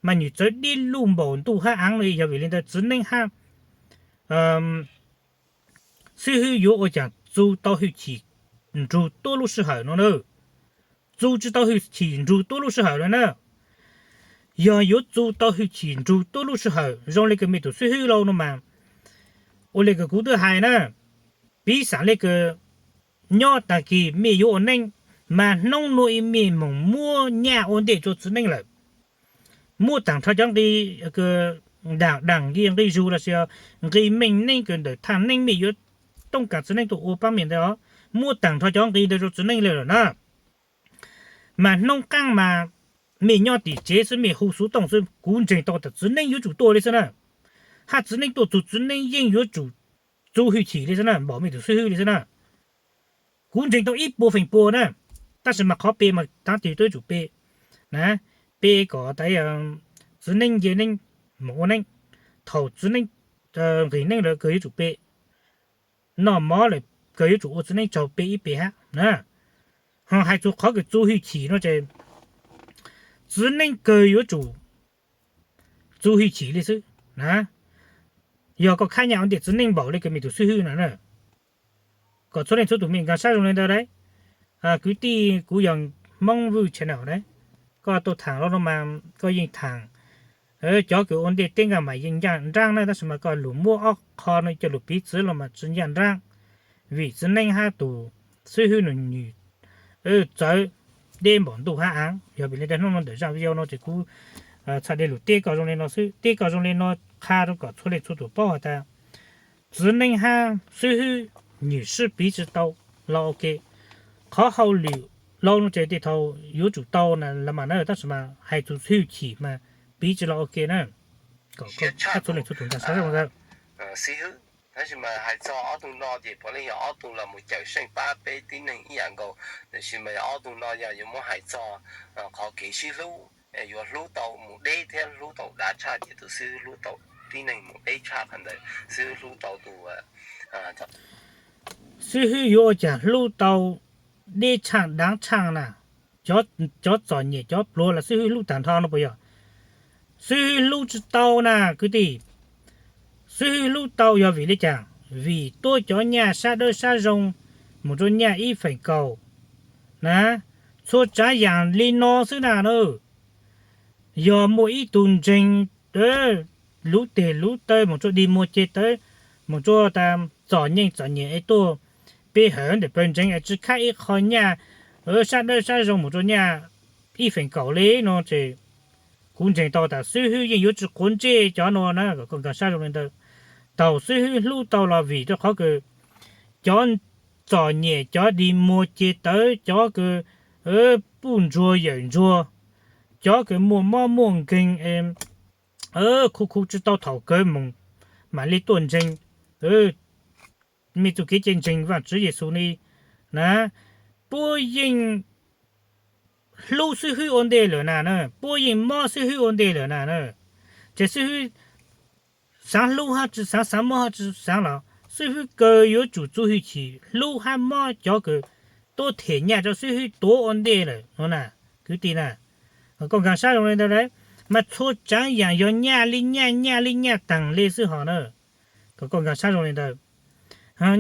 Mas nwg txawv dib luj npaum ntuj hab aav no, yog vim li ntawd txiv neej hab Xib hwb yuav ua cas txu tau hwj chim nrug tuab lub sij hawm no na? Txu tsis tau hwj chim nrug tuab lub sij hawm no na. Yog yuav txu tau hwj chim nrug tuab lub sij hawm zoo le kws mej tus xib hwb lauj no mas, ua le kws kuv twb hais na, piv xam le kws nyob tag kis mej yuav ua neeb, mas hnub nuav ib mej moog muab nyaj ua ntej rua txiv neeb lawm, muab taag nrho cov nqi, daam daam nqi, nqi zug lossis nqi meej neeb kws ntawm thaj neeb mej yuav toob kaas txiv neeb tuaj ua paab mej ntawd os, muab taag nrho cov nqi ntawd rua txiv neeb le lawm na. Mas hnub qaab mas mej nyob tim tsev xwb, mej hu xuv tooj xwb, kuv ntseeg tau tas txiv neeb yuav tsum tuaj le xwb na. Hab txiv neeb tuaj txug txiv neeb yeej yuav tsum txu hwj chim le xwb na, npaum mej tus xib hwb le xwb na. Kuv ntseeg tau ib puas feem pua na, tab sis mas qhov pe mas thav twg tuaj yuav tsum pe na, pe kom tas txiv neeb nce neeb moog ua neeb, thaum txiv neeb nqis neeb lawm kws yuav tsum pe, noj mov lawm kws yuav tsum ua txiv neeb tsaug pe ib pe hab na. Ho hais txug qhov kws txu hwj chim no ces txiv neeb kws yuav tsum txu hwj chim le xwb na. Yog koj khab nyaj ua ntej txiv neeb npaum le kws mej tus xib hwb no na, kom txhua leej txhua tug mej nkaag sab zoo le ntawd lauj. Kwv tij, kuv yog Hmoob Vwj channel na, koj tuaj thaam los no mas koj yeej thaam cov kws ua ntej teb nkaaj mas yeej ncaj nraab na, tab sis mas koj lug muab ob qho no coj lug piv txwv los mas tsi ncaj nraab, vim txiv neeb hab tus xib hwb nwg txawv deb npaum ntuj hab aav. Yog vim le ntawd hnub no ntawm zaaj video no ces kuv txhaj le lug teb koj zoo le no xwb, teb koj zoo le no qha rua kom txhua leej txhua tug paub has tas txiv neeb hab xib hwb nwg sib piv tsi tau los ua ke. Qhov hauj lwm laug no ces tej thaus yuav tsum tau na los mas na, tab sis mas hais txug hwj chim mas piv tsi los ua ke na. Kom koj hab txhua leej txhua tug nkaag sab zoo ntawd. Tab sis mas hais txog ob tug no ces puav leej yog ob tug los mus cawm seej pab peb tib neeg ib yam nkaus, tab sis mas yog ob tug no yog yuav muab hais txog qhov kev sib hlub, yuav hlub tau mus deb thiab hlub tau dav tshaj ces tus xib hwb hlub tau tib neeg mus deb tshaj qhov ntawd, xib hwb hlub tau tus xib hwb yuav ua cas hlub tau deb tshaj dav tshaj na? Cov txom nyem cov pluag los xib hwb hlub taag nrho no puas yog? Xib hwb hlub tsi tau na kwv tij. Xib hwb hlub tau yog vim le caag? Vim tuab cov nyaj sab dawb sab zoo mus rua nyaj ib feem kaum na. Txhua tsaav yaam le no xwb na na. Yog muaj ib tug ntseeg luv teg luv taw mus rua dig muag ceg tawv, mus rua tas txom nyem txom nyem es tuaj pe hawm ntawm pawg ntseeg es tsi khab ib qho nyaj sab dawb sab zoo mus rua nyaj ib feem kaum le no ces kuv ntseeg tau tas xib hwb yeej yuav tsi quav ntsej cov no na, kom koj nkaag sab zoo le ntawd. Thaus xib hwb hlub tau los vim rua qhov kws cov txom nyem, cov dig muag ceg tawv, cov kws puj ntsuag yawm ntsuag, cov kws muaj mob muaj nkeeg, khu khu tsi tau thaum kawg moog mam le tuaj ntseeg mej txuj kev cai ntseeg Vaajtswv Yexus ne na, puab yeej hlub xib hwb ua ntej lawm na, puab yeej mob xib hwb ua ntej lawm na. Ces xib hwb xaav hlub hab tsi xaav, xaav mob hab tsi xaav los xib hwb kawg yuav tsum txuj hwj chim hlub hab mob cov kws tuab them nyaj rua xib hwb tuav ua ntej lawm no na, kwv tij na. Koj nkaag sab zoo le ntawd, mas txhua tsaav yaam yog nyaj le nyaj, nyaj le nyaj taag le xwb hos na. Kom koj nkaag sab zoo le ntawd.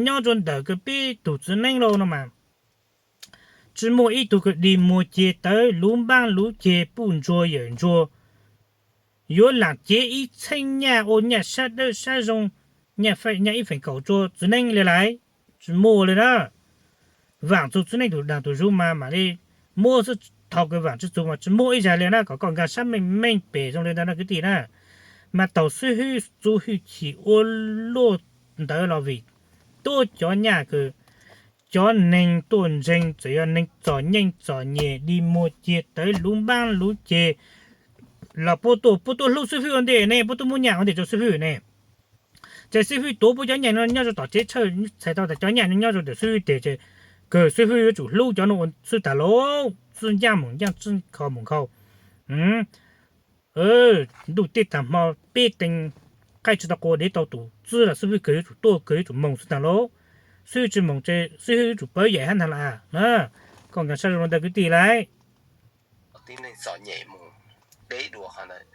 Nyob rua ntawm kws peb tug txiv neeb lauj no mas tsi muaj ib tug kws dig muag ceg tawv, luv npaab luv ceg, puj ntsuag yawm ntsuag, yuav lam cev ib txheeb nyaj ua nyaj sab dawb sab zoo, nyaj ib feem kaum rua txiv neeb le lawm. Tsi muaj le na. Vaam txug txiv neeb tug daag tug zug mas mam le muab xwb, thaus kws vaam tsi txug mas tsi muaj ib zag le na. Kom koj nkaag sab meej meej pem zoo le ntawd na kwv tij na. Mas thaus xib hwb txuj hwj chim ua luaj ntawd los vim tuab cov nyaj kws cov neeg tuaj ntseeg txawm yog neeg txom nyeej txom nyem dig muag ceg tawv luv npaab luv ceg los puab tuaj, puab tuaj hlub xib hwb ua ntej ne, puab tuaj muab nyaj ua ntej rua xib hwb ne. Ces xib hwb tuav puab cov nyaj no nyob rua tom tsev tshawj, txhais tau tas cov nyaj no nyob rua ntawm xib hwb teg ces kawg xib hwb yuav tsum hlub cov no ua xwb taag lauj. Txij ncaaj moog ncaaj, txij nkhaus moog nkhaus, ntuj teb taag hmo peb teev qaij tsi tau qua dev tau tus txwb los xib hwb kawg yuav tsum tuaj kawg yuav tsum moog xwb taag lauj. Xib hwb tsi moog ces xib hwb yuav tsum pawv yaim hab ntaag las na. Koj nkaag sab zoo le ntawd kwv tij lauj. Tib neeg txom nyem mus deb dua qhov ntawd,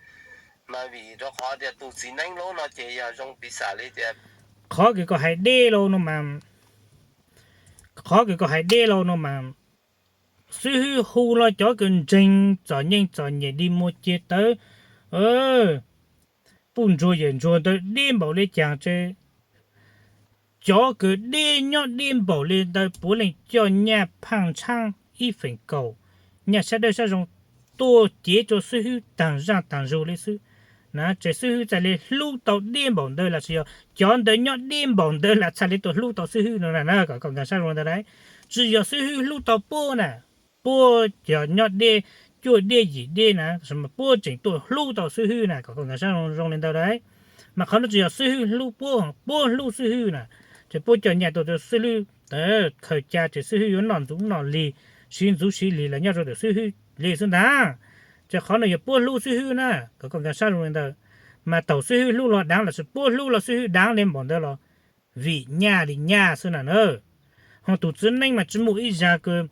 mas vim rau qhov tias tus txiv neeb lub no ces yog zoo piv xam li tias Qhov kws koj hais deb lauj no mas, qhov kws koj hais deb lauj no mas, xib hwb hu los cov kws ntseeg txom nyem txom nyem dig muag ceg tawv, puj ntsuag yawm ntsuag ntawd deb npaum li cas tse, cov kws deb nyob deb npaum li ntawd puav leej coj nyaj phaaj ntshaab ib feem kaum, nyaj sab dawb sab zoo tuaj cev rua xib hwb taag zaaj taag zug li xwb na. Tse xib hwb txhaj li hlub tau deb npaum ntawd lossis yog cov ntawd nyob deb npaum ntawd lam txhaj li tuaj hlub tau xib hwb no na, kom koj nkaag sab zoo li ntawd na. Tsi yog xib hwb hlub tau puab na, puab cov nyob deb, cuaj deb yim deb na, puab tseem tuaj hlub tau xib hwb na, kom koj nkaag sab zoo li ntawd na. Mas qhov no tsi yog xib hwb hlub puab, puab hlub xib hwb na, ces puab coj nyaj tuaj rua xib hwb khaws ca ces xib hwb yuav noj ntxuv noj lig, siv ntxuv siv lig los nyob rua ntawm xib hwb li xwb ntag. Ces qhov no yog puab hlub xib hwb na, kom koj nkaag sab zoo li ntawd. Mas thaum xib hwb hlub los daav lossis puab hlub los xib hwb daav li npaum ntawd los vim nyaj li nyaj xwb na na. Ho tus txiv neej mas tsi muaj ib zag kws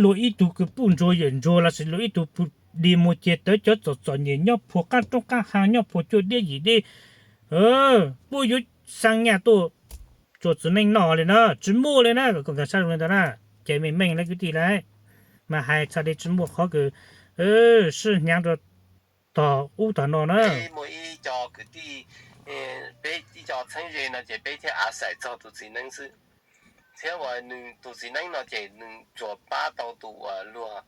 luag ib tug kws puj ntsuag yawm ntsuag lossis luag ib tug dig muag ceg tawv cov txom txom nyem nyob puag qaab roob qaab haav nyob puag cuaj deb yim deb, puab yuav xaa nyaj tuaj rua txiv neej noj li na, tsi muaj li na, kom koj nkaag sab zoo li ntawd na. Ces meej meej lawm kwv tij lawm, mas hais txhaj li tsi muaj qhov kws sib hnyav rua tog ub tog no na. Muaj ib co kwv tij, peb ib co txheeb ze no ces peb thiaj av xais txog tus txiv neej xwb. Thiab uas nws tus txiv neej no ces nws tsuas pab tau tus uas luag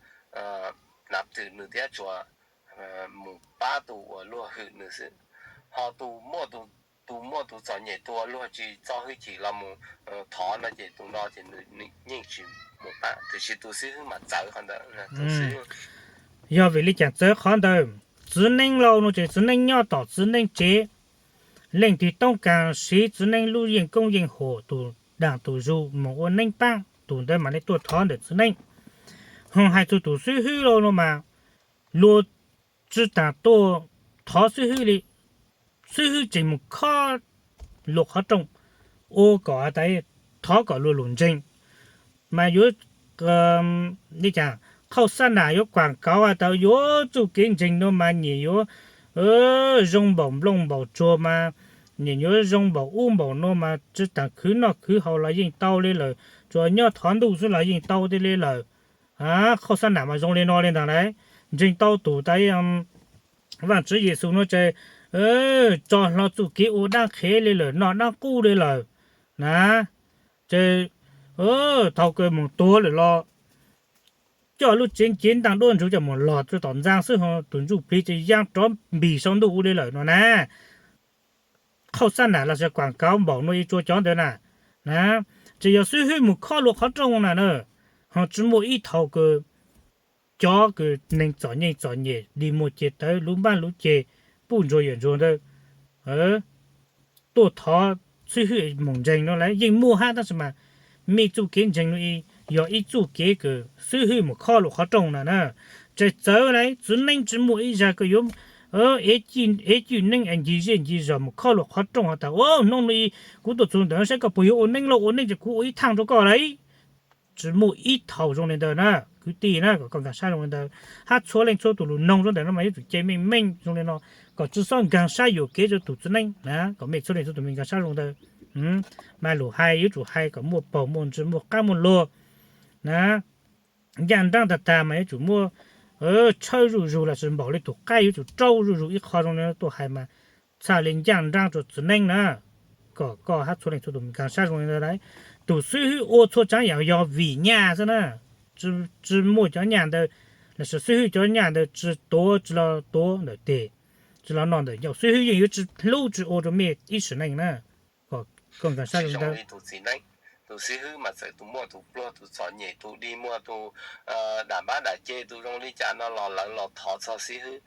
nam twm nws thiab tsuas mus pab tus uas luag hwm nws xwb. Ho tus muaj tus, tus muaj tus txom nyem tus uas luag tsis txo hwj chim los mus thov no ces tus no ces nws yeej tsis mus pab, tiam sis tus xib hwb mas txawv qhov ntawd. Yog vim li cas txawv qhov ntawd? Txiv neej lauj no ces txiv neej nyob tom txiv neej tsev, leej twg toob kaag siv txiv neej lub yeej koob yeej huam tus daag tus zug mus ua neeb paab, tus ntawd mam li tuaj thov ntawm txiv neej. Ho hais txug tus xib hwb lauj no mas, luag tsi taag tuaj thov xib hwb li, xib hwb tseem mus khob luag qhov rooj, ua kom tas thov kom luag lug ntseeg. Mas yuav li cas, khauj xab nam yuav kuam kauv has tas yuav txuj kev ntseeg no mas nyiam yuav zoo npaum nplooj npaum tsuag mas, nyiam yuav zoo npaum ub npaum no mas tsi taag khwv noj khwv haus los yeej tau li lawm, tsuas nyob thov ntuj xwb los yeej tau li lawm. Khauj xab nam mas zoo li no li ntag lauj. Ntseeg tau tus tas Vaajtswv Yexus no ces tso hlo txuj kev ua dlaab qhev li lawm, noj dlaab qub li lawm na. Ces thaum kawg mus tuag lawm los coj lub tsev cev ntaaj duab ntsuv coj mus log rua tom ntxaa xwb ho tus ntsuj plig ces yaa rov npig sau ntuj ua li lawm no na. Khauj xab nam los sis kuam kauv npaum no ib tsuas cov ntawd na, na, tseem yog xib hwb mus khob luag qhov rooj na na. Ho tsi muaj ib thaum kws cov kws neeg txom nyem txom nyem dig muag ceg tawv luv npaab luv ceg, puj ntsuag yawm ntsuag ntawd tuaj thov xib hwb mus ntseeg no lawm yeej muaj hab, tab sis mas mej txuj kev ntseeg no yog ib txuj kev kws xib hwb mus khob luag qhov rooj na na. Tseem txawv lauj, txiv neej tsi muaj ib zag kws yuav ev cwj neeb ncig zej ncig zog mus khob luag qhov rooj has tas hnub no kuv tuaj txug ntawm no saib koj puas yuav ua neeb lauj, ua neeb ces kuv ua ib thaaj rua koj lauj. Tsi muaj ib thaum zoo li ntawd na, kwv tij na, kom koj nkaag sab zoo li ntawd hab txhua leej txhua tus lug noog rua ntawm no mas yuav tsum cai meej meej zoo li no, kom tsi xob nkaag sab yuam kev rua tus txiv neej na, kom mej txhua leej txhua tus mej nkaag sab zoo li ntawd. Mas lug hais yuav tsum hais kom muaj paug muaj ntsis muaj qaab muaj luag na. Ncaaj nraab tag tag mas yuav tsum muab tshawb zuj zug los sis npaum li tus qaib yuav tsum rau zuj zug ib qho zoo li no tuaj hais mas txhaj li ncaaj nraab rua txiv neej na. Kom koj hab txhua leej txhua tus nkaag sab zoo li ntawd lauj. Tus xib hwb ua txhua tsaav yaam yog vim nyaj xwb na. Tsi muaj cov nyaj ntawd los sis xib hwb cov nyaj ntawd tsi tuav tsi los tuav ntawm teg, tsi los noj ntawm ncauj, xib hwb yeej yuav tsi hlub tsi ua rua mej ib sim neej na. Kom koj nkaag sab zoo li ntawd. Tus xib hwb mas txawm tus muaj tus pluag tus txom nyem tus dig muag tus dam npab dam ceg tus zoo li cas no los lawv los thov txog xib hwb,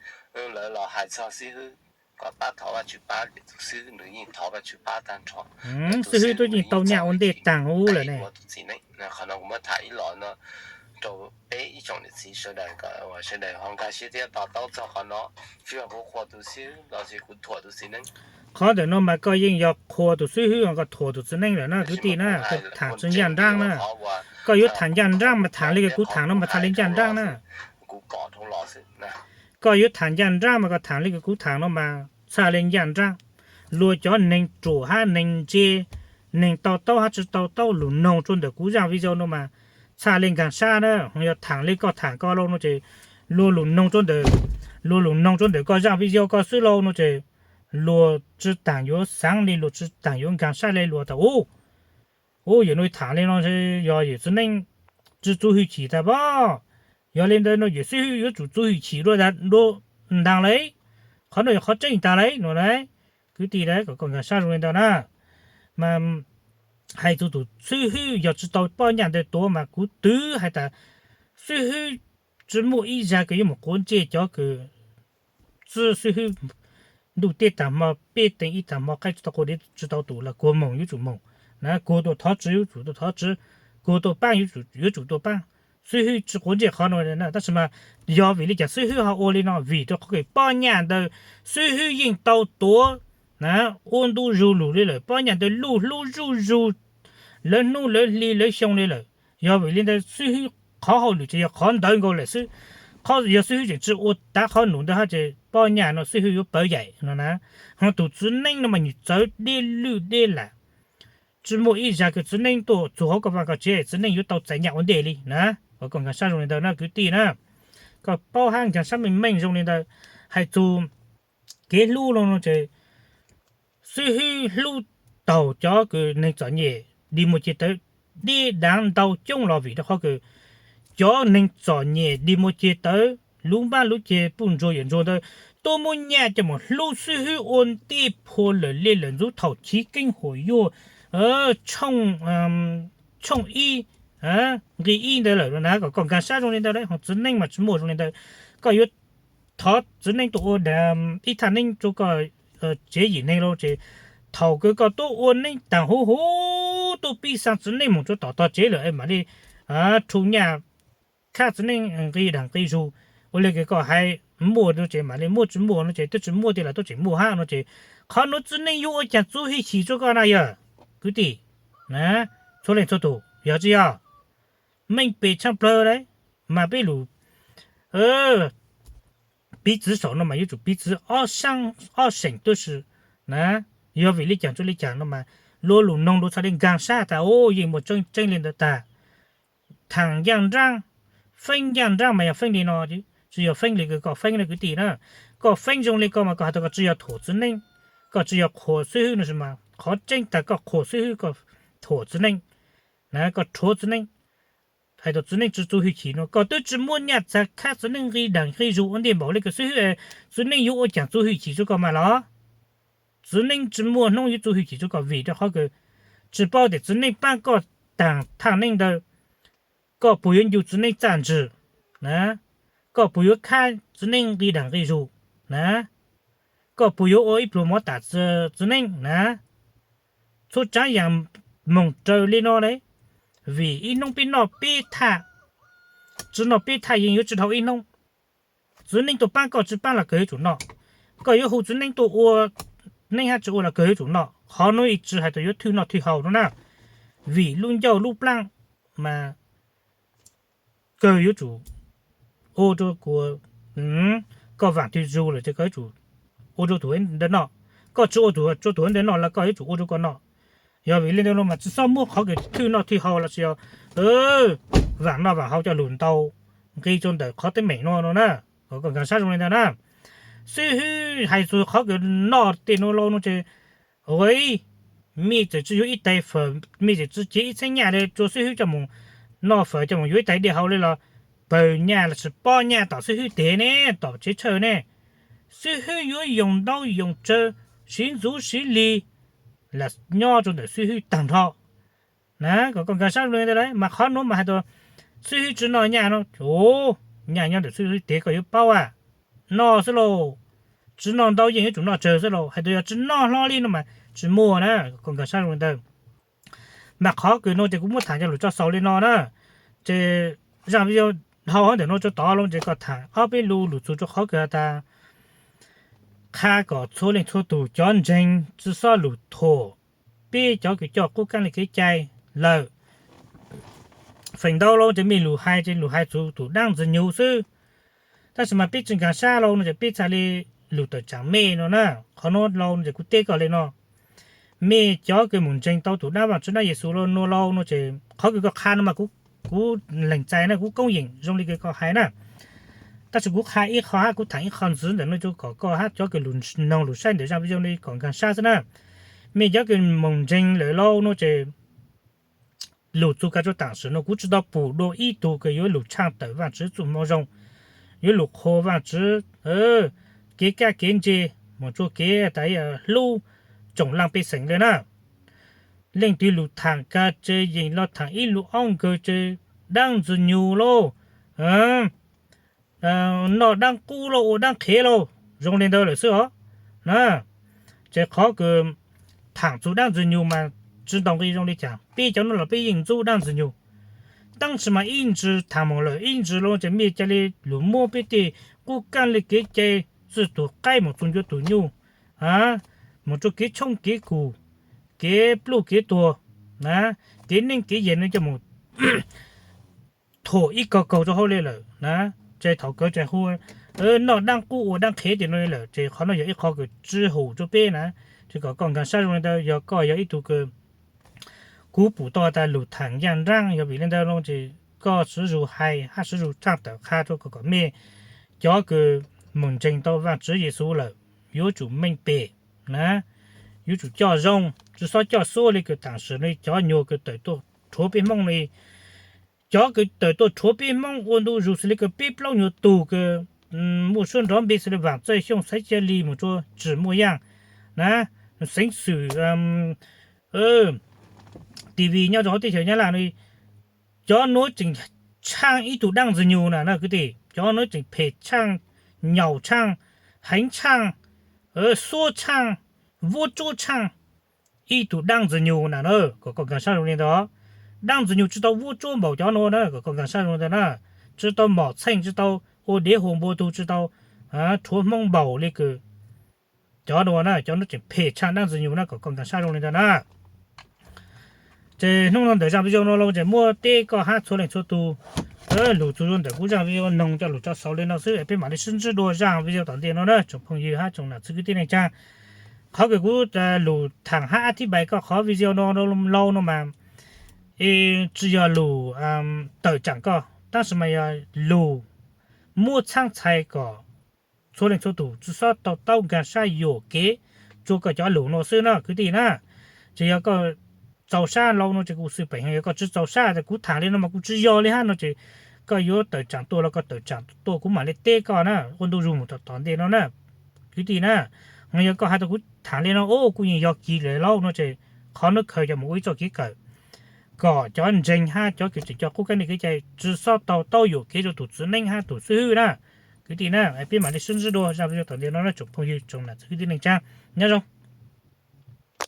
lawv los hais txog xib hwb kom pab thov Vajtswv pab, tus xib hwb nws yeej thov Vajtswv pab tag nrho. Xib hwb twb yeej tau nyaj ua ntej taag ub lawm ne. Qhov no kuv muab tham ib los no rau peb ib tsoom niam txiv sawv daws kom sawv daws ho nkag siab thiab to taub txog qhov no. Tsis yog kuv qhuas tus xib hwb los sis kuv thuam tus txiv neej. Qhov ntawm no mas koj yeej yog qhuas tus xib hwb, koj thuam tus txiv neej lawm na kwv tij na, koj tham tsi ncaaj nraab na. Koj yuav tham ncaaj nraab mas tham li kws kuv tham no mas txhaj li ncaaj nraab na. Koj yuav tham ncaaj nraab mas koj tham li kws kuv tham no mas txhaj li ncaaj nraab. luag cov neeg ruam hab neeg ntse, neeg to taub hab tsi to taub lug noog rua ntawm kuv zaaj video nuav mas txhaj le nkaag sab na, yog thaam le koj thaam koj lawm no ces luag lug noog rua ntawm, luag lug noog rua ntawm koj zaaj video koj xwb lauj no ces luag tsi taam yuav xaav le, luag tsi taam yuav nkaag sab le, luag tas u, u, yawm nuav thaam le no yog yawm txiv neej tsi txuv hwj chim tag pob. Yog le ntawd no yawm xib hwb yuav tsum txuv hwj chim dua ntaag le, qhov nuav yog qhov tseeb tag le no. Kwv tij, kom koj nkaag sab zoo le ntawd na. Mas hais txug tus xib hwb yog tsi tau pob nyaj ntawd tuav mas kuv twv hais tas xib hwb tsi muaj ib zag kws yuav moog quav ntsej cov kws txwb xib hwb ntuj teb taag hmo, peb teev ib taag hmo, qaib tsi tau qua diev tsi tau tum los kuag moog yuav tsum moog na, kuag tuaj thov tswv yuav tsum tuaj thov tswv, kuag tuaj paab yuav tsum tuaj paab. Xib hwb tsi quav ntsej qhov nuav na, tab sis mas yog vim le caag xib hwb ho ua le no? Vim rua qhov kws pob nyaj ntawd xib hwb yeej tau tuav na, ua ntu zug lug le lawm, pob nyaj ntawd luj hlub zuj zug lawv hnub lawv hli lawv xyoo le lawm. Yog vim le ntawd xib hwb qhov hauj lwm ces yog qhov ntawd nkaus lawm xwb. Yog xib hwb tseem tsi ua tav qhov num ntawd hab ces pob nyaj no xib hwb yuav pawv yaim no na. Ho tus txiv neej no mas nws txawv deb lwj deb lam. Tsi muaj ib zag kws txiv neej tuaj txug hauv koj vaaj koj tsev txiv neej yuav tau txais nyaj ua ntej li na. Kom koj nkaag sab zoo le ntawd na kwv tij na, koj paub hab nkaag sab meej meej zoo le ntawd. Hais txug kev hlub lawm no ces xib hwb hlub taug cov kws neeg txom nyem dig muag ceg tawv deb daav ntau coob los vim rua qhov kws cov neeg txom nyem dig muag ceg tawv lub npab lub ceg puj ntsuag yawm ntsuag ntawd tuaj muab nyaj coj moog hlub xib hwb ua ntej phua lawm le lawm ntxub thaum chiv keeb huam yuag tshooj ib nqi ib ntawd lawm na. Kom koj nkaag sab zoo le ntawd, ho txiv neej mas tsi muaj zoo le ntawd. Koj yuav thov txiv neej tuaj ua ib thaj neeb rua koj tsev yim neeg lawm ces thaum kws koj tuaj ua neeb taag huv huv tuaj pib xaa txiv neej moog rua tom tog tsev lawm mam li rhu nyaj khab txiv neej nqi daag nqi zug. Ua le kws koj hais muaj no ces mam li muaj, tsi muaj no ces twb tsi muaj tiag los tuaj tseem muaj hab no ces qhov nuav txiv neej yuav ua caag txuv hwj chim rua koj na yawg kwv tij, txhua leej txhua tug yog tsi yog? Meej pem tshaaj plawg le, mas peb lug piv txwv saum no mas yuav tsum piv txwv ob seem tuab si na. Yog vim le caag tsi le caag no mas luag lug noog luag txhaj le nkaag sab tas u yeej muaj tseeb tseeb le ntawd tag. Thaam ncaaj nraab, feeb ncaaj nraab mas yog feeb le no, tsi yog feeb le kws koj feeb na kwv tij na. Koj feeb zoo le koj mas koj has tas koj tsi yog thuam txiv neej, koj tsi yog qhuas xib hwb no mas qhov tseeb tas koj qhuas xib hwb, koj thuam txiv neej na, koj rhuav txiv neej. Hais tas txiv neej tsi txuv hwj chim no koj twb tsi muaj nyaj txag khab txiv neej nqi daag nqi zug ua ntej npaum le kws xib hwb, txiv neej yuav ua caag txuv hwj chim rua koj mas los? Txiv neej tsi muaj hnub yuav txuv hwj chim rua koj vim rua qhov kws tsi paub tias txiv neej paab koj taag thaj neeb ntawd, koj puas yuav ncu txiv neej txaj ntsig na, koj puas yuav khab txiv neej nqi daag nqi zug na, koj puas yuav ua ib pluag mov tam txiv neej na. Txhua tsaav yaam moog raws le no le, vim ib hnub peb noj peb thaj, tsi noj peb thaj yeej yuav tsi dhau ib hnub. Txiv neej tuaj paab koj tsi paab los kawg yuav tsum noj. Koj yuav hu txiv neej tuaj ua neeb hab tsi ua los kawg yuav tsum noj. Qhov nuav tsi hais tas yuav thwj noj thwj haus no na, vim lub ncauj lub plaab mas kawg yuav tsum ua rua koj vaam twg zug lawm ces koj yuav tsum ua rua tus ntawd noj. Koj tsi ua rua tus ntawd noj los koj yuav tsum ua rua koj noj. Yog vim le ntawd no mas tsi xob muab qhov kws thwj noj thwj haus los sis yog vaam noj vaam haus coj lug ntaus nqi rua ntawm qhov teeb meem no no na. Kom koj nkaag sab zoo le ntawd na. Xib hwb hais txug qhov kws noj tej nuav lauj no ces, ua, mej tseem tsi yuav ib tais fawm, mej tseem tsi cev ib txheeb nyaj le rua xib hwb coj moog noj fawm coj moog yuav ib tais dej haus le los pawg nyaj los sis pob nyaj tom xib hwb tes ne, tom tsev tshawj ne. Xib hwb yuav yoo ntaub yoo tsawv, siv ntxuv siv lig lam nyob rua ntawm xib hwb taag nrho na. Kom koj nkaag sab zoo le ntawd mas qhov nuav mas hais tas xib hwb tsi noj nyaj no, nyaj nyob ntawm xib hwb tes koj yuav paub a, noj xwb lauj. Tsi noj ntau yeej yuav tsum noj tsawg xwb lauj. Hais tas yog tsi noj hlo li no mas tsi muaj na. Kom nkaag sab zoo le ntawd. Mas qhov kws no ces kuv muab thaam coj lug tso xaus le no na. Ces zaaj video dhau hab ntawm no tso tod lawm ces koj thaam ob peb lug lug txug rua qhov kws has tas qha kom txhua leej txhua tug cov ntseeg tsi xob lug thuam peb cov kws coj qub kaab le kev cai lawm. Feem ntau lawm ces mej lug hais ces lug hais txug tus daab ntxwg nyug xwb. Tab sis mas peb tsi nkaag sab lawm no ces peb txhaj le lus tawm tsam mej no na. Qhov nuav lauj no ces kuv teb koj le no, mej cov kws mus ntseeg tau tus dab Vaajtswv dab Yexus lauj no lauj no ces qhov kws koj qha no mas kuv lees txais na, kuv koob yeem zoo le kws koj hais na. Tab sis kuv qha ib qho hab kuv thaam ib qho ntxiv ntawm nuav rua kom koj hab cov kws lug noog lug saib ntawm zaaj video no kom nkaag sab xwb na. Mej cov kws mus ntseeg lawm lauj no ces lug txug kag rua taam sim no kuv tsi tau pum dua ib tug kws yuav lug tshaaj tawm Vaajtswv txuj moo zoo, yuav lug qhuas Vaajtswv kev kaj kev ntseg, moog rua kev tas hlub tsoom laaj pej xeem le na. Leej twg lug thaam kag ces yeem lug thaam ib lus ob nkawg ces dlaab ntxwg nyug lauj, noj dlaab qub lauj, ua dlaab qhev lauj, zoo le ntawd lawm xwb os na. Ces qhov kws thaam txug dlaab ntxwg nyug mas tsi ntaus nqi zoo le caag, peb cov nuav los peb yeej ntxub dlaab ntxwg nyug. Tab sis mas ib ntsis thaam moog lawm ib ntsis lauj ces mej ca le lug muab peb tej qub kaab le kev cai txug tug qaib moog txug ncua tug nyuj, moog rua kev tshoob kev kug, kev pluj kev tuag, kev neej kev yaig no coj moog thuam ib kaug kaug rua hauv le lawm na. Ces thaum kawg ces hu noj dlaab qub ua dlaab qhev tes no le lawm ces qhov no yog ib qho kws tsi hum rua peb na. Ces kom koj nkaag sab zoo le ntawd, yog koj yog ib tug kws kuv pum tau tas lug thaam yaaj nraab yog vim le ntawd no ces koj sim zug hais hab sim zug tshaaj tawm qha rua kom kom mej cov kws moog ntseeg tau Vaajtswv Yexus lawm yuav tsum meej pem na, yuav tsum coj zoo, tsi xob coj xuab le kws taam sim no cov nyuag kws tawm tuaj rhuav peb Moob no. Cov kws tawm tuaj rhuav peb Moob ua ntu zug xws le kws peb plaub nyuag tug kws muaj suab nrov npe xws le Vaam Txawj Xyooj, Xaiv Ca Lis, moog rua Tsim Muaj Yaaj na, Xeev Xwm, TV nyob rua hauv teb chaws Nyab Laj no, cov nuav tseem tshaaj ib tug dlaab ntxwg nyug na kwv tij. Cov nuav tseem phem tshaaj, nyaum tshaaj, heev tshaaj, xuab tshaaj, vuab tsuab tshaaj ib tug dlaab ntxwg nyug na na. Kom koj nkaag sab zoo le ntawd, dlaab ntxwg nyug tsi tau vuab tsuab npaum cov nuav na, kom koj nkaag sab zoo le ntawd na. Tsi tau mom txheej, tsi tau ua dev hua npua tug, tsi tau rhuav Hmoob npaum le kws cov nuav na, cov nuav tseem phem tshaaj dlaab ntxwg nyug na, kom koj nkaag sab zoo le ntawd na. Ces hnub no ntawm zaaj video no lauj ces muab teb koj hab txhua leej txhua tug lug txug rua ntawm kuv zaaj video noog coj lug tso xaus le no xwb, peb maam le sib ntsib dua zaaj video tom ntej no na tsoom phooj ywg hab tsoom nam txiv kwv tij neej tsaa. Qhov kws kuv lug thaam hab ab thib npais koj qhov video no lauj no mas, tsi yog lug tawm tsaam koj, tab sis mas yog lug muab txhaab txhais kom txhua leej txhua tug tsi xob tau taub nkaag sab yuam kev rua koj cov lug no xwb na kwv tij na. Ces yog koj txaus sab lauj no ces kuv xwm peem, yog koj tsi txaus sab tas kuv thaam le no mas kuv tsi yog le hab no ces koj yuav tawm tsaam tuaj los koj tawm tsaam tuaj, kuv maam le teb koj na ua ntu zug moog tom tom ntej no na kwv tij na. Ho yog koj has tas kuv thaam le no kuj yeej yog kis lawm lauj no ces qhov nuav khaws coj moog ua ib txoj kev kawm kom cov ntseeg hab cov kws tseem coj qub kab li kev cai tsi xob tau taub yuam kev rua tug txiv neeb hab tug xib hwb na kwv tij na. Peb maam le sib ntsib dua zaaj video tom ntej no na tsoom phooj ywg tsoom nam txiv kwv tij neej tsaa, nyob zoo.